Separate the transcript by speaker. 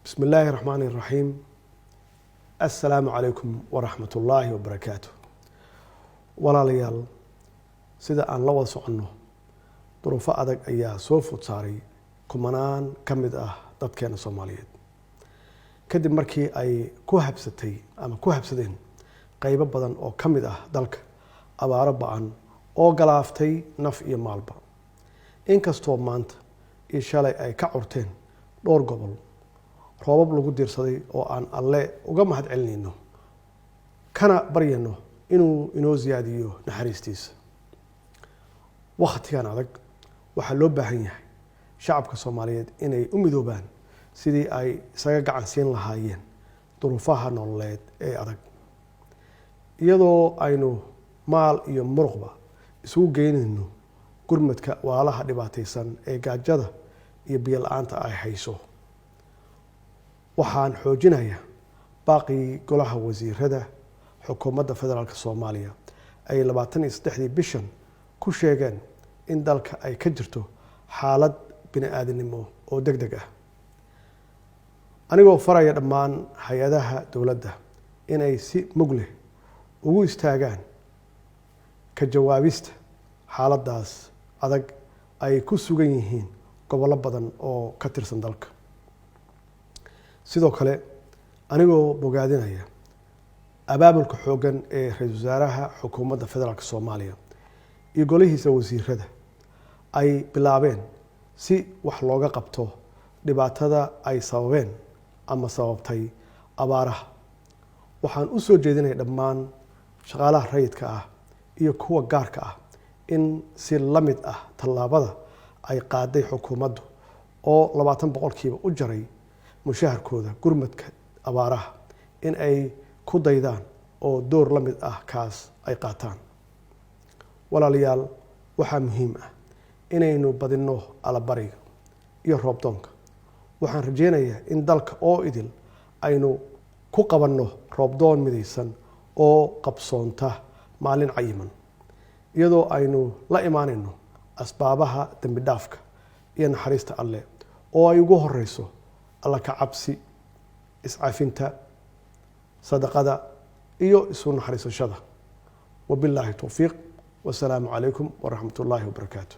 Speaker 1: Bismi illaahi raxmaani raxiim. Assalaamu calaykum waraxmat ullaahi wabarakaatu. Walaalayaal, sida aan la wada soconno, duruufo adag ayaa soo food saaray kumanaan ka mid ah dadkeena Soomaaliyeed, kadib markii ay ku habsatay ama ku habsadeen qeybo badan oo ka mid ah dalka abaaro ba'an oo galaaftay naf iyo maalba. Inkastoo maanta iyo shalay ay ka curteen dhowr gobol roobab lagu diirsaday oo aan Alle uga mahad celinayno kana baryano inuu inoo siyaadiyo naxariistiisa, wakhtigan adag waxaa loo baahan yahay shacabka Soomaaliyeed inay u midoobaan sidii ay isaga gacan siin lahaayeen duruufaha nololeed ee adag, iyadoo aynu maal iyo muruqba isugu geynayno gurmadka walaalaha dhibaataysan ee gaajada iyo biyo la'aanta ay hayso. Waxaan xoojinayaa baaqii golaha wasiirada xukuumadda federaalka Soomaaliya ay 23-dii bishan ku sheegeen in dalka ay ka jirto xaalad bini aadamnimo oo deg deg ah, anigoo faraya dhammaan hay'adaha dowladda inay si mug leh ugu istaagaan ka jawaabista xaaladdaas adag ay ku sugan yihiin gobollo badan oo ka tirsan dalka. Sidoo kale, anigoo bogaadinaya abaabulka xooggan ee ra-iisul wasaaraha xukuumadda federaalka Soomaaliya iyo golihiisa wasiirada ay bilaabeen si wax looga qabto dhibaatada ay sababeen ama sababtay abaaraha, waxaan u soo jeedinaya dhammaan shaqaalaha rayidka ah iyo kuwa gaarka ah in si la mid ah tallaabada ay qaaday xukuumaddu oo 20% u jaray mushaharkooda gurmadka abaaraha in ay ku daydaan oo door la mid ah kaas ay qaataan. Walaalayaal, waxaa muhiim ah inaynu badinno allabariga iyo roobdoonka. Waxaan rajeynayaa in dalka oo idil aynu ku qabanno roobdoon midaysan oo qabsoonta maalin cayiman, iyadoo aynu la imaanayno asbaabaha dembi dhaafka iyo naxariista Alle oo ay ugu horeyso Alla ka cabsi, iscafinta, sadaqada iyo isu naxariisashada. Wabilaahi towfiiq, wasalaamu calaykum waraxmat ullaahi wabarakaatu.